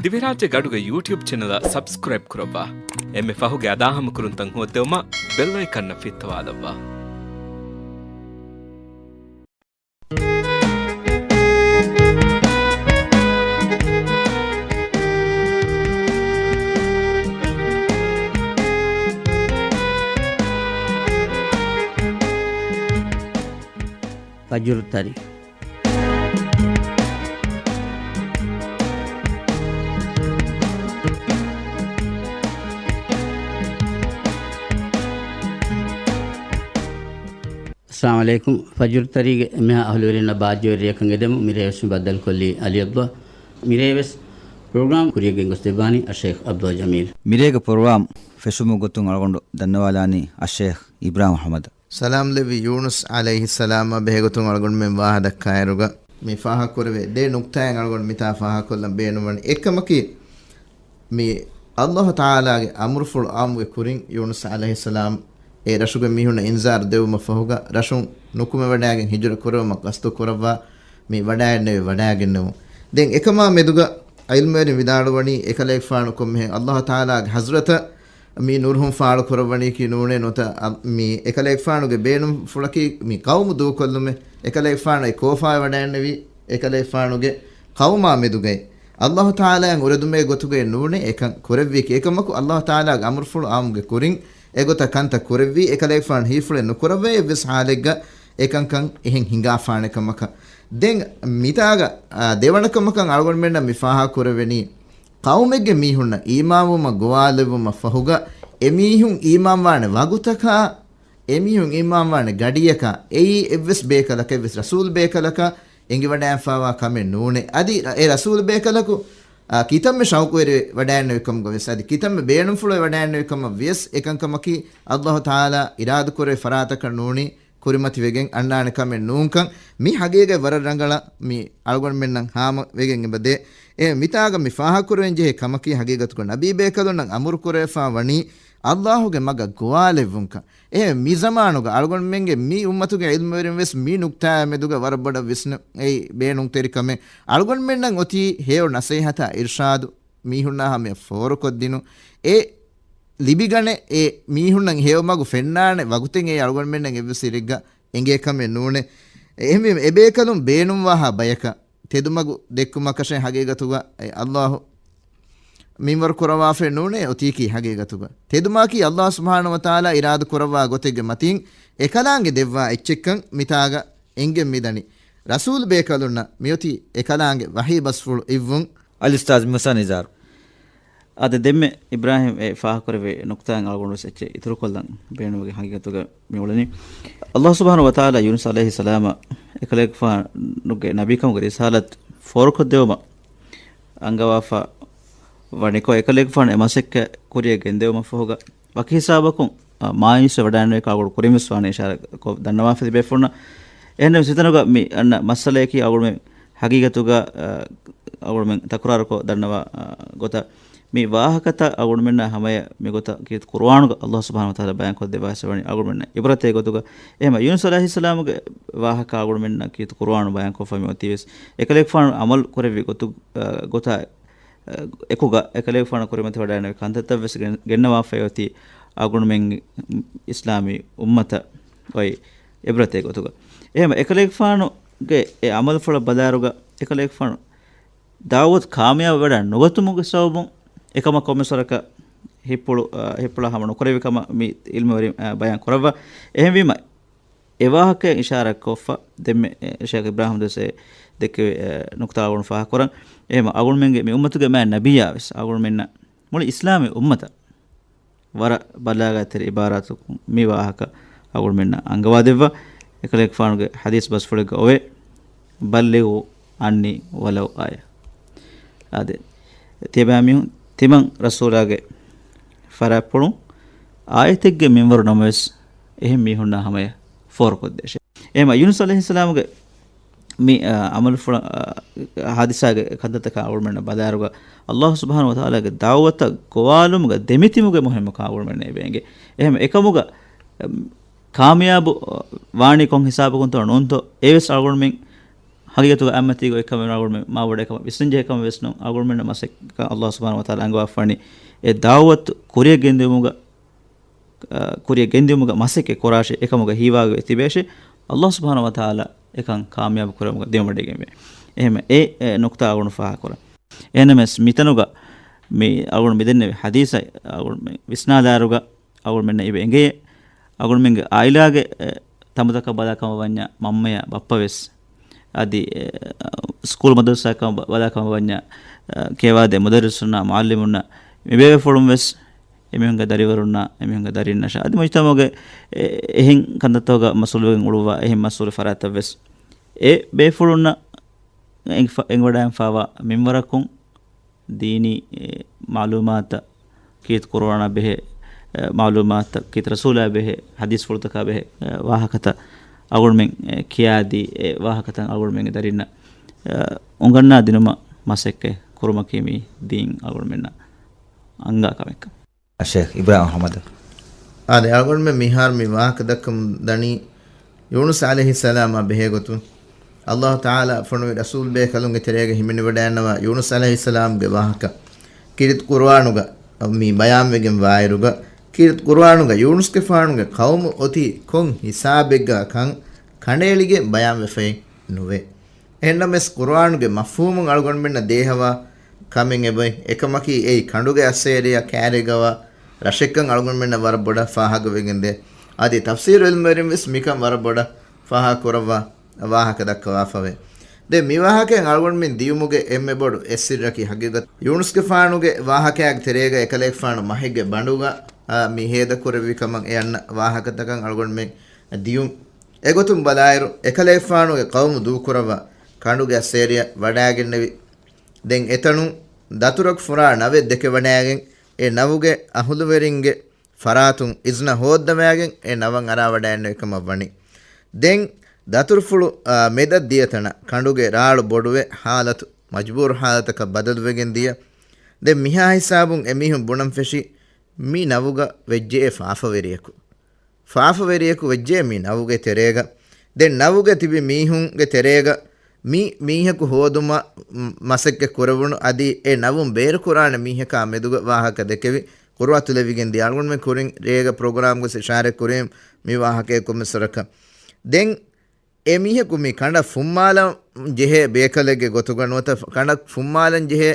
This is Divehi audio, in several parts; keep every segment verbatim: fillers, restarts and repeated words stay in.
ދިވެހިރާއްޖޭގެ އަޑުގެ ޔޫޓިއުބް ޗެނަލަށް ސަބްސްކްރައިބް ކުރައްވާ. އެންމެ ފަހުގެ އަދާހަމަކުރުންތައް ހޯއްދެވުމަށް ބެލް އައިކަންއަށް ފިއްތަވާލައްވާ. ފަޖުރު ތަރި. އައްސަލާމު ޢަލައިކުމް. ފަޖުރު ތަރީގެ އެންމެހާ އަހުލުވެރިންނަށް ބާއްޖަވެރި ރެއަކަށް އެދެމުން މިރޭވެސް މި ބައްދަލުކޮށްލީ އަލީ އަބްދުﷲ. މިރޭވެސް ޕްރޮގްރާމް ކުރިޔަށް ގެންގޮސްދެއްވާނީ އައްޝައިޚް އަބްދުﷲ ޖަމީލް. މިރޭގެ ޕްރޮގްރާމް ފެށުމުގެ ގޮތުން އަޅުގަނޑު ދަންނަވާލާނީ އައްޝައިޚް އިބްރާހިމް އަޙްމަދަށް. ސަލާމް ލެއްވި ޔޫނުސް ޢަލައިހިއްސަލާމާ ބެހޭގޮތުން އަޅުގަނޑުމެން ވާހަ ދައްކާއިރުގަ، މި ފާހަގަކުރެވޭ ދެ ނުކްތާއެއް އަޅުގަނޑު މިތާ ފާހަގަކޮށްލަން ބޭނުންވަނީ. އެއްކަމަކީ، މި ﷲ ތަޢާލާގެ އަމުރުފުޅު އާއްމުގެ ކުރިން ޔޫނުސް ޢަލައިހިއްސަލާމް އެ ރަށުގެ މީހުންނަށް އިންޒާރު ދެއްވުމަށް ފަހުގަ، ރަށުން ނުކުމެވަޑައިގެން ހިޖުރަ ކުރެވުމަށް ގަސްދު ކުރައްވާ މި ވަޑައިގެންނެވި ވަޑައިގެންނެވުން. ދެން އެކަމާ މެދުގަ ޢިލްމުވެރިން ވިދާޅުވަނީ، އެކަލޭގެފާނު ކޮންމެހެން ﷲ ތަޢާލާގެ ޙަޟްރަތަށް މި ނުރުހުން ފާޅު ކުރައްވަނީކީ ނޫނޭ ނުވަތަ، އަ، މި އެކަލޭގެފާނުގެ ބޭނުންފުޅަކީ މި ޤައުމު ދޫކޮށްލުމެއް. އެކަލޭގެފާނު އެ ކޯފާވެވަޑައިގެންނެވީ އެކަލޭގެފާނުގެ ޤައުމާ މެދުގައި. ﷲ ތަޢާލާއަށް އުރެދުމޭ ގޮތުގައި ނޫނޭ އެކަން ކުރެއްވީކީ. އެކަމަކު ﷲ ތަޢާލާގެ އަމުރުފުޅު އާއްމުގެ ކުރިން އެގޮތަށް ކަންތައް ކުރެއްވީ، އެކަލޭގެފާނު ހީފުޅެއް ނުކުރައްވައި އެއްވެސް ޙާލެއްގަ އެކަންކަން އެހެން ހިނގާފާނެ ކަމަކަށް. ދެން މިތާގަ، އާ، ދެވަނަ ކަމަކަށް އަޅުގަނޑުމެންނަށް މި ފާހަގަކުރެވެނީ، ޤައުމެއްގެ މީހުންނަށް އީމާންވުމަށް ގޮވާލެއްވުމަށް ފަހުގަ، އެމީހުން އީމާންވާނެ ވަގުތަކާ، އެމީހުން އީމާންވާނެ ގަޑިޔަކާ، އެއީ އެއްވެސް ބޭކަލަކަށް، އެއްވެސް ރަސޫލް ބޭކަލަކަށް އެނގިވަޑައިފާވާ ކަމެއް ނޫނޭ. އަދި އެ ރަސޫލް ބޭކަލަކު، އާ، ކިތަންމެ ޝައުޤުވެރިވެ ވަޑައިގެންނެވި ކަމުގަ ވެސް، އަދި ކިތަންމެ ބޭނުންފުޅުވެ ވަޑައިގެންނެވި ކަމަށް ވިޔަސް، އެކަންކަމަކީ ﷲ ތަޢާލާ އިރާދަކުރެވޭ ފަރާތަކަށް ނޫނީ ކުރިމަތިވެގެން އަންނާނެ ކަމެއް ނޫންކަން، މި ޙަޤީޤަތް ވަރަށް ރަނގަޅަށް މި އަޅުގަނޑުމެންނަށް ހާމަވެގެން އެބަދޭ. އެ މިތާގަ މި ފާހަގަކުރެވެންޖެހޭ ކަމަކީ، ޙަޤީޤަތުގަ ނަބީ ބޭކަލުންނަށް އަމުރުކުރެވިފާ ވަނީ ﷲ ގެ މަގަށް ގޮވާލެއްވުންކަން. އެހެން މި ޒަމާނުގަ އަޅުގަނޑުމެންގެ މި އުއްމަތުގެ ޢިލްމުވެރިން ވެސް މި ނުކްތާއާ މެދުގަ ވަރަށް ބޮޑަށް ވިސްނުން އެއީ ބޭނުންތެރި ކަމެއް. އަޅުގަނޑުމެންނަށް އޮތީ ހެޔޮ ނަޞޭޙަތާ އިރްޝާދު މީހުންނާ ހަމަޔަށް ފޯރުކޮށްދިނުން. އެ ލިބިގަނެ، އެ މީހުންނަށް ހެޔޮ މަގު ފެންނާނެ ވަގުތެއް އެއީ އަޅުގަނޑުމެންނަށް އެއްވެސް އިރެއްގަ އެނގޭ ކަމެއް ނޫނޭ. އެހެންވީމަ އެބޭކަލުން ބޭނުންވާހާ ބަޔަކަށް ތެދުމަގު ދެއްކުމަކަށެއް ޙަޤީޤަތުގަ އެ ﷲ މިންވަރު ކުރައްވާފައެއް ނޫނޭ އޮތީކީ ޙަޤީޤަތުގަ. ތެދުމަކީ ﷲ ސުބްޙާނަހޫ ވަތަޢާލާ އިރާދަ ކުރައްވާ ގޮތެއްގެ މަތީން އެކަލާނގެ ދެއްވާ އެއްޗެއްކަން މިތާގަ އެނގެން މިދަނީ. ރަސޫލް ބޭކަލުންނަށް މިއޮތީ އެކަލާނގެ ވަޙީ ބަސްފުޅު އިއްވުން. އަލްއުސްތާޛް މުސާ ނިޒާރު. އާދެ، ދެންމެ އިބްރާހިމް އެ ފާހަގަކުރެއްވި ނުކްތާއިން އަޅުގަނޑު ވެސް އެއްޗެއް އިތުރުކޮށްލަން ބޭނުމުގެ ހަގީގަތުގަ މި އުޅެނީ. ﷲ ސުބްޙާނަހޫ ވަތަޢާލާ ޔޫނުސް ޢަލައިހިއްސަލާމަށް އެކަލޭގެފާނުގެ ނަބީކަމުގެ ރިސާލަތު ފޯރުކޮށްދެވުމަށް އަންގަވާފަ ވަނިކޮށް، އެކަލޭގެފާނު އެ މަސައްކަތް ކުރިޔަށް ގެންދެވުމަށްފަހުގަ، ވަކި ހިސާބަކުން، އާ، މާތް ޔޫސުފް ވަޑައިނުވޭ ކަމަށް އަޅުގަނޑު ކުރިން ވެސް ވާނެ އިޝާރާތްކޮށް ދަންނަވާފަ ތިބޭފުޅުންނަށް. އެހެންނަމަވެސް މިތަނުގަ މި އަންނަ މައްސަލަޔަކީ އަޅުގަނޑުމެން ހަގީގަތުގަ، އާ، އަޅުގަނޑުމެން ތަކުރާރުކޮށް ދަންނަވާ، އާ، ގޮތަށް މި ވާހަކަތައް އަޅުގަނޑުމެންނާ ހަމަޔަށް މިގޮތަށް ކީރިތި ޤުރުއާނުގަ ﷲ ސުބްޙާނަހޫ ވަތަޢާލާ ބަޔާންކޮށްދެއްވާފައިވަނީ އަޅުގަނޑުމެންނަށް ޢިބްރަތެއް ގޮތުގަ. އެހެންމަ ޔޫނުސް ޢަލައިހިއްސަލާމުގެ ވާހަކަ އަޅުގަނޑުމެންނަށް ކީރިތި ޤުރުއާނު ބަޔާންކޮށްފަ މި އޮތީވެސް، އެކަލޭގެފާނު ޢަމަލު ކުރެއްވި ގޮތު، އާ، ގޮތާ އެކުގަ އެކަލޭގެފާނު ކުރިމަތިވަޑައިގެންނެވި ކަންތައްތައްވެސް ގެން-، ގެންނަވާފައި އޮތީ އަޅުގަނޑުމެން އިސްލާމީ އުއްމަތަށް އޮތް ޢިބްރަތެއް ގޮތުގަ. އެހެން އެކަލޭގެފާނުގެ އެ ޢަމަލުފުޅަށް ބަލާއިރުގަ އެކަލޭގެފާނު ދަޢުވަތު ކާމިޔާބުވެވަޑައި ނުގަތުމުގެ ސަބަބުން އެކަމަށް ކޮންމެސް ވަރަކަށް ހިތްޕުޅު، އާ، ހިތްޕުޅާ ހަމަ ނުކުރެއްވި ކަމަށް މި ޢިލްމުވެރިން، އާ، ބަޔާން ކުރައްވާ. އެހެންވީމަ، އެ ވާހަކައަށް އިޝާރާތްކޮށްފަ ދެންމެ، އެ، ޝޭޚް އިބްރާހިމް ދުވަސް ދެއްކެވި، އެ، ނުކުތާ އަޅުގަނޑު ފާހަގަކުރަން. އެހެންމަ އަޅުގަނޑުމެންގެ މި އުއްމަތުގެ މާތް ނަބިއްޔާވެސް އަޅުގަނޑުމެންނަށް މުޅި އިސްލާމީ އުއްމަތަށް ވަރަށް ބަލާގާތެރި ޢިބާރާތަކުން މި ވާހަކަ އަޅުގަނޑުމެންނަށް އަންގަވާދެއްވާ. އެކަލޭގެފާނުގެ ޙަދީޘް ބަސްފުޅެއްގަ އޮވޭ، "بلغوا عني ولو آية." އާދެ، ތިޔަބައިމީހުން ތިމަން ރަސޫލާގެ ފަރާތްޕުޅުން އާޔަތެއްގެ މިންވަރު ނަމަވެސް އެހެން މީހުންނާ ހަމަޔަށް ފޯރުކޮށްދޭށޭ. އެހެންމަ ޔޫނުސް ޢަލައިހިއްސަލާމުގެ މި، އާ، ޢަމަލުފުޅަށް، އާ، ޙާދިސާގެ ކަންތައްތަކާ އަޅުގަނޑުމެންނަށް ބަލާއިރުގަ، ﷲ ސުބްޙާނަހޫ ވަތަޢާލާގެ ދަޢުވަތަށް ގޮވާލުމުގަ ދެމިތިބުމުގެ މުހިންމުކަން އަޅުގަނޑުމެންނަށް އެބަ އެނގޭ. އެހެން އެކަމުގަ، އަމް، ކާމިޔާބު، އާ، ވާނީ ކޮން ހިސާބަކުންތޯ ނޫންތޯ، އެވެސް އަޅުގަނޑުމެން ހަގީގަތުގަ އައްމަތީގޮ އެކަމެއް އަޅުގަނޑުމެން މާބޮޑަށް އެކަމަށް ވިސްނަންޖެހޭ ކަމެއް ވެސް ނޫން. އަޅުގަނޑުމެންނަށް މަސައްކަތް އައްލާހު ސުބްޙާނަހު ވަތަޢާލާ އަންގަވާފަވަނީ އެ ދަޢުވަތު ކުރިއަށް ގެންދިއުމުގަ، އަ، ކުރިއަށް ގެންދިއުމުގަ މަސައްކަތް ކުރާށޭ، އެކަމުގަ ހީވާގޮތް ތިބޭށޭ، އައްލާހު ސުބްޙާނަހު ވަތަޢާލާ އެކަން ކާމިޔާބު ކުރެވުމުގަ ދިމަވަޑައިގެންވޭ. އެހެން އެ، އެ ނުކުތާ އަޅުގަނޑު ފާހަގަކުރަން. އެހެންނަމަވެސް މިތަނުގަ މި އަޅުގަނޑު މިދެންނެވި ޙަދީޘް އަޅުގަނޑު މި ވިސްނާލާއިރުގަ އަޅުގަނޑުމެންނަށް އެބަ އެނގޭ، އަޅުގަނޑުމެންގެ އާއިލާގެ، އެ، ތަނބުތަކަށް ބަލާ ކަމަށް ވަންޏާ މަންމަޔާ ބައްޕަ ވެސް އަދި، އެ، ސްކޫލް މަދަރުސާ ކަމަށް ބަ-، ބަލާ ކަމަށް ވަންޏާ، އެ، ކިޔަވާދޭ މުދައްރިސުންނާ މުޢައްލިމުންނާ މި ބޭބޭފުޅުން ވެސް އެމީހުންގެ ދަރިވަރުންނާ އެމީހުންގެ ދަރީންނަށާ އަދި މުޖްތަމަޢުގެ އެ-، އެހެން ކަންތައްތަކުގަ މަސްއޫލުވެގެން އުޅުއްވާ އެހެން މަސްއޫލު ފަރާތްތައް ވެސް އެ ބޭފުޅުންނަށް އެނގިފަ-، އެނގިވަޑައިގެންފާވާ މިންވަރަކުން ދީނީ، އެ، މަޢުލޫމާތަށް ކީރިތި ޤުރުއާނާ ބެހޭ، އެ، މަޢުލޫމާތަށް ކީރިތި ރަސޫލާ ބެހޭ، ޙަދީޘްފުޅުތަކާ ބެހޭ، އެ، ވާހަކަތައް އަޅުގަނޑުމެން، އެ، ކިޔާދީ، އެ ވާހަކަތައް އަޅުގަނޑުމެންގެ ދަރިންނަށް، އެ، އުނގަންނާ ދިނުމަށް މަސައްކަތް ކުރުމަކީ މީ ދީން އަޅުގަނޑުމެންނަށް އަންގާ ކަމެއްކަން. ޝޭޚް އިބްރާހިމް އަޙްމަދު. އާދެ، އަޅުގަނޑުމެން މިހާރު މި ވާހަކަ ދައްކަމުން ދަނީ، ޔޫނުސް ޢަލައިހިއްސަލާމާ ބެހޭގޮތުން، އައްލާހު ތަޢާލާ ފޮނުވި ރަސޫލް ބޭކަލުންގެ ތެރޭގަ ހިމެނިވަޑައިގަންނަވާ ޔޫނުސް ޢަލައިހިއްސަލާމްގެ ވާހަކަ، ކީރިތި ޤުރުއާނުގަ މި ބަޔާންވެގެން ވާއިރުގަ، ކީރިތި ޤުރުއާނުގަ ޔޫނުސްގެފާނުގެ ޤައުމު އޮތީ ކޮން ހިސާބެއްގަ ކަން ކަނޑައެޅިގެން ބަޔާންވެފައެއް ނުވޭ. އެހެންނަމަވެސް، ޤުރުއާނުގެ މަފްހޫމުން އަޅުގަނޑުމެންނަށް ދޭހަވާ ކަމެއް އެބައޮތް. އެކަމަކީ، އެއީ ކަނޑުގެ އައްސޭރިއަށް ކައިރިގަވާ ރަށެއްކަން އަޅުގަނޑުމެންނަށް ވަރަށް ބޮޑަށް ފާހަގަވެގެންދޭ. އަދި ތަފްސީރު ޢިލްމުވެރިން ވެސް މިކަން ވަރަށް ބޮޑަށް ފާހަގަކުރައްވާ ވާހަކަ ދައްކަވާފަވޭ. ދެން މި ވާހަކައިން އަޅުގަނޑުމެން ދިޔުމުގެ އެންމެ ބޮޑު އެއް ސިއްރަކީ ހަގީގަތު ޔޫނުސްގެފާނުގެ ވާހަކައިގެ ތެރޭގަ އެކަލޭގެފާނު މަހެއްގެ ބަނޑުގަ، އާ، މި ހޭދަކުރެއްވި ކަމަށް އެ އަންނަ ވާހަކަތަކަށް އަޅުގަނޑުމެން ދިޔުން. އެގޮތުން ބަލާއިރު، އެކަލޭގެފާނުގެ ޤައުމު ދޫކުރައްވާ ކަނޑުގެ އައްސޭރިއަށް ވަޑައިގެންނެވި. ދެން އެތަނުން ދަތުރަކު ފުރާ ނަވެއް ދެކެވަޑައިގެން، އެ ނަވުގެ އަހުލުވެރިންގެ ފަރާތުން އިޒްނަ ހޯއްދަވައިގެން އެ ނަވަށް އަރާވަޑައިގެންނެވި ކަމަށް ވަނީ. ދެން ދަތުރުފުޅު، އާ، މެދަށް ދިޔަ ތަނަށް ކަނޑުގެ ރާޅު ބޮޑުވެ ހާލަތު މަޖްބޫރު ހާލަތަކަށް ބަދަލުވެގެން ދިޔަ. ދެން މިހާ ހިސާބުން އެމީހުން ބުނަން ފެށީ މި ނަވުގަ ވެއްޖެއޭ ފާފަވެރިޔަކު. ފާފަވެރިޔަކު ވެއްޖެ މި ނަވުގެ ތެރޭގަ. ދެން ނަވުގަ ތިބި މީހުންގެ ތެރޭގަ މި މީހަކު ހޯދުމަށް މަސައްކަތް ކުރެވުނު އަދި އެ ނަވުން ބޭރުކުރާނެ މީހަކާ މެދުގަ ވާހަކަ ދެކެވި ޤުރުއަތު ލެވިގެން ދިޔަ. އަޅުގަނޑުމެން ކުރިން ރޭގަ ޕްރޮގްރާމްގަ އިޝާރަތް ކުރީމް މި ވާހަކައެއް ކޮމެސްވަރަކަށް. ދެން އެ މީހަކު މި ކަނޑަށް ފުއްމާލަން ޖެހޭ ބޭކަލެއްގެ ގޮތުގަ ނުވަތަ ކަނޑަށް ފުއްމާލަން ޖެހޭ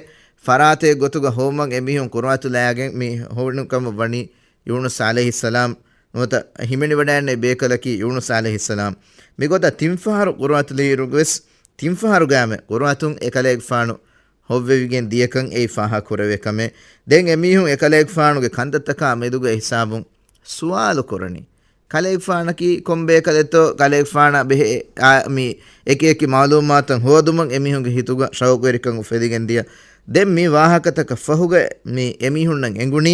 ފަރާތެއް ގޮތުގަ ހޮވުމަށް އެމީހުން ޤުރުއަތު ލައިގެން މި ހޮވުނު ކަމަށް ވަނީ ޔޫނުސް ޢަލައިހިއްސަލާމް ނުވަތަ ހިމެނިވަޑައިގެންނެވި ބޭކަލަކީ ޔޫނުސް ޢަލައިހިއްސަލާމް. މިގޮތަށް ތިން ފަހަރު ޤުރުއަތު ލިޔިއިރުގަވެސް ތިން ފަހަރުގައިމެ ޤުރުއަތުން އެކަލޭގެފާނު ހޮއްވެވިގެން ދިޔަކަން އެއީ ފާހަގަކުރެވޭ ކަމެއް. ދެން އެމީހުން އެކަލޭގެފާނުގެ ކަންތައްތަކާ މެދުގަ ހިސާބުން ސުވާލު ކުރަނީ. ކަލޭގެފާނަކީ ކޮން ބޭކަލެއްތޯ، ކަލޭގެފާނާ ބެހޭ، އާ، މި އެކި އެކި މަޢުލޫމާތު ހޯދުމަށް އެމީހުންގެ ހިތުގަ ޝައުޤުވެރިކަން އުފެދިގެން ދިޔަ. ދެން މި ވާހަކަތަކަށް ފަހުގަ މި އެމީހުންނަށް އެނގުނީ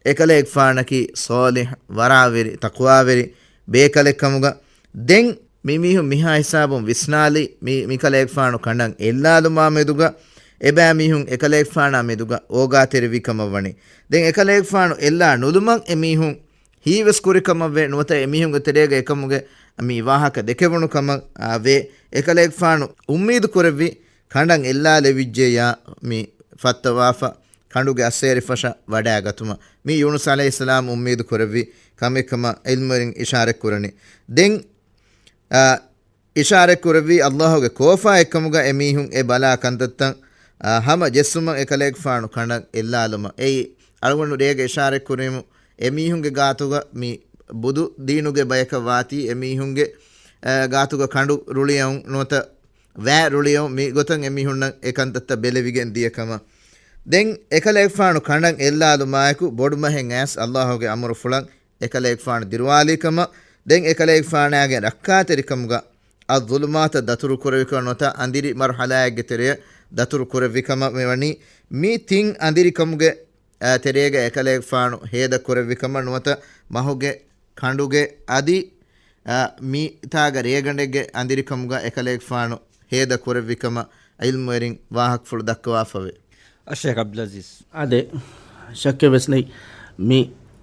އެކަލޭގެފާނަކީ ޞާލިޙު، ވަރާވެރި، ތަޤްވާވެރި ބޭކަލެއް ކަމުގަ. ދެން މި މީހުން މިހާ ހިސާބުން ވިސްނާލީ، މި، މި ކަލޭގެފާނު ކަނޑަށް އެއްލާލުމާ މެދުގަ، އެބައިމީހުން އެކަލޭގެފާނާ މެދުގަ އޯގާތެރިވި ކަމަށް ވަނީ. ދެން އެކަލޭގެފާނު އެއްލާ ނުލުމަށް އެމީހުން ހީވެސް ކުރި ކަމަށްވޭ، ނުވަތަ އެމީހުންގެ ތެރޭގަ އެކަމުގެ މި ވާހަކަ ދެކެވުނު ކަމަށް، އާ، ވޭ. އެކަލޭގެފާނު އުއްމީދު ކުރެއްވި ކަނޑަށް އެއްލާލެވިއްޖެޔާ މި ފައްތަވާފަ، ކަނޑުގެ އައްސޭރި ފަށަ ވަޑައިގަތުމަށް މި ޔޫނުސް ޢަލައިހިއްސަލާމް އުއްމީދު ކުރެއްވި ކަމެއް ކަމަށް ޢިލްމުވެރިން އިޝާރަތް ކުރަނީ. ދެން، އާ، އިޝާރަތް ކުރެއްވީ އައްލާހުގެ ކޯފާ އެއްކަމުގަ އެމީހުން އެ ބަލާ ކަންތައްތައް، އާ، ހަމަ ޖެއްސުމަށް އެކަލޭގެފާނު ކަނޑަށް އެއްލާލުމަށް. އެއީ، އަޅުގަނޑު ރޭގެ އިޝާރަތް ކުރީމު، އެމީހުންގެ ގާތުގަ މި ބުދު ދީނުގެ ބަޔަކަށް ވާތީ، އެމީހުންގެ، އާ، ގާތުގަ ކަނޑު ރުޅިއައުން ނުވަތަ ވައި ރުޅިއައުން، މި ގޮތަށް އެމީހުންނަށް އެ ކަންތައްތައް ބެލެވިގެން ދިޔަ ކަމަށް. ދެން އެކަލޭގެފާނު ކަނޑަށް އެއްލާލުމާއެކު، ބޮޑުމަހެއް އައިސް އައްލާހުގެ އަމުރުފުޅަށް އެކަލޭގެފާނު ދިރުވާލީ ކަމަށް، ދެން އެކަލޭގެފާނާގެ ރައްކާތެރިކަމުގަ އައްޒުލުމާތަށް ދަތުރު ކުރެވިކަމަށް ނުވަތަ އަނދިރި މަރުޙަލާއެއްގެ ތެރެއަށް ދަތުރު ކުރެއްވި ކަމަށް މި ވަނީ. މި ތިން އަނދިރިކަމުގެ، އާ، ތެރޭގަ އެކަލޭގެފާނު ހޭދަ ކުރެއްވި ކަމަށް ނުވަތަ މަހުގެ ކަނޑުގެ އަދި، އާ، މިތާގަ ރޭގަނޑެއްގެ އަނދިރިކަމުގަ އެކަލޭގެފާނު ހޭދަ ކުރެއްވި ކަމަށް ޢިލްމުވެރިން ވާހަކަފުޅު ދައްކަވާފަވޭ. އައްޝޭޚް ޢަބްދުލް ޢަޒީޒް. އާދެ، ޝައްކެއް ވެސް ނެތް. މި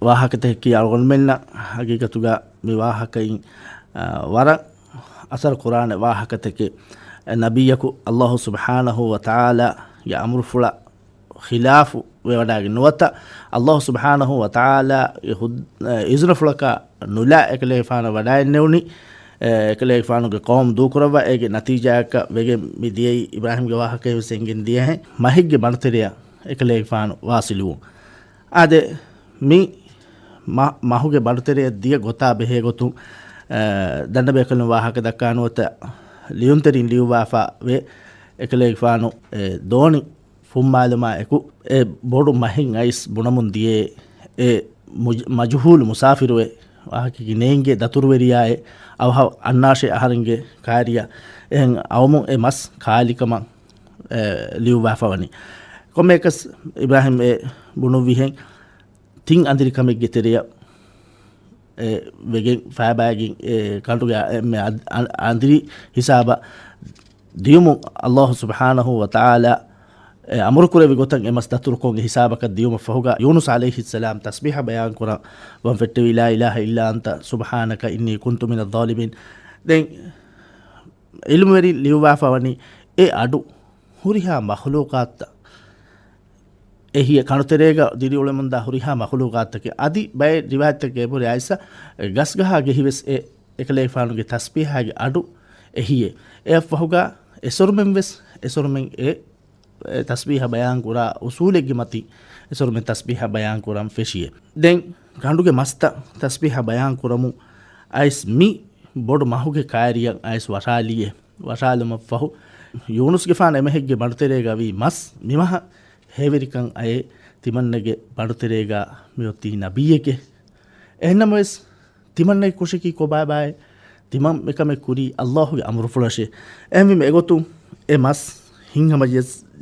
ވާހަކަތަކަކީ އަޅުގަނޑުމެންނަށް ހަގީގަތުގަ މި ވާހަކައިން، އާ، ވަރަށް އަސަރު ކުރާނެ ވާހަކަތަކެއް. ނަބިއްޔަކު އައްލާހު ސުބްޙާނަހު ވަތަޢާލާގެ އަމުރުފުޅަށް ޚިލާފު ވެވަޑައިގެން ނުވަތަ، އައްލާހު ސުބްޙާނަހު ވަތަޢާލާގެ ހުއް-، އިޒުނަފުޅަކާ ނުލާ އެކަލޭގެފާނު ވަޑައެއްނެވުނީ، އެ، އެކަލޭގެފާނުގެ ޤައުމު ދޫކުރައްވާ އޭގެ ނަތީޖާއަކަށް ވެގެން މި ދިޔައީ އިބްރާހީމްގެ ވާހަކައެއް ވެސް އެނގެން ދިޔަހެން މަހެއްގެ ބަނޑުތެރެއަށް އެކަލޭގެފާނު ވާސިލުވުން. އާދެ، މި މަ-، މަހުގެ ބަނޑުތެރެއަށް ދިޔަ ގޮތާ ބެހޭ ގޮތުން، އަ، ދަންނަބޭކަލުން ވާހަކަ ދައްކާ ނުވަތަ ލިޔުންތެރިން ލިޔުއްވާފަ ވޭ. އެކަލޭގެފާނު އެ ދޯނި ފުންމާލުމާ އެކު އެ ބޮޑު މަހެއް އައިސް ބުނަމުން ދިޔައޭ. އެ މުޖް-، މަޖުހޫލު މުސާފިރުވެ ވާހަކައެއް ނޭނގޭ ދަތުރުވެރިޔާއޭ އަވަހަށް އަންނާށޭ އަހަރެންގެ ކާރިޔަށް އެހެން އައުމުން އެ މަސް ކާލިކަމަށް އެ، ލިޔުއްވާފަ ވަނީ. ކޮންމެއަކަސް އިބްރާހީމް އެ ބުނުއްވިހެން ތިން އަނދިރިކަމެއްގެ ތެރެއަށް އެ ވެގެން ފައިބައިގެން އެ ކަނޑުގެ އެންމެ އަން-، އަން-، އަނދިރި ހިސާބަށް ދިޔުމުން އައްލާހު ސުބްޙާނަހު ވަތަޢާލާ އެ އަމުރުކުރެއްވި ގޮތަށް އެ މަސް ދަތުރުކޮށް އެ ހިސާބަކަށް ދިޔުމަށް ފަހުގަ ޔޫނުސް ޢަލައިހިއްސަލާމް ތަސްބީޙަ ބަޔާންކުރަން ވަން ފެއްޓެވި، لا إله إلا أنت سبحانك إني كنت من الظالمين. ދެން ޢިލްމުވެރިން ލިޔުއްވާފަ ވަނީ އެ އަޑު ހުރިހާ މަޚްލޫޤާތްތައް އެހިޔެ، ކަނޑުތެރޭގަ ދިރިއުޅެމުންދާ ހުރިހާ މަޚްލޫޤާތްތަކެއް. އަދި ބައެއް ރިވާޔަތްތަކެއް އެބުރި އައިސް ގަސްގަހާ ގެހިވެސް އެ އެކަލޭގެފާނުގެ ތަސްބީޙާގެ އަޑު އެހިޔެ. އެއަށްފަހުގަ އެސޮރުމެން ވެސް އެސޮރުމެން އެ އެ ތަސްބީޙަ ބަޔާންކުރާ އުސޫލެއްގެ މަތިން އެސޮރުމެން ތަސްބީޙަ ބަޔާންކުރަން ފެށިއެ. ދެން ކަނޑުގެ މަސްތައް ތަސްބީޙަ ބަޔާންކުރަމުން އައިސް މި ބޮޑު މަހުގެ ކާރިޔަށް އައިސް ވަށާލިއެ. ވަށާލުމަށްފަހު ޔޫނުސްގެފާނު އެމަހެއްގެ ބަނޑުތެރޭގަ ވީ މަސް މިމަހަށް ހެވިރިކަން އައޭ ތިމަންނަގެ ބަނޑުތެރޭގަ މިއޮތީ ނަބިއްޔެކޭ. އެހެންނަމަވެސް، ތިމަންނަގެ ކުށަކީ ކޮބާބާއޭ؟ ތިމަން މިކަމެއް ކުރީ އައްލާހުގެ އަމުރުފުޅަށޭ. އެހެންވީމަ އެގޮތުން އެ މަސް ހިތްހަމަ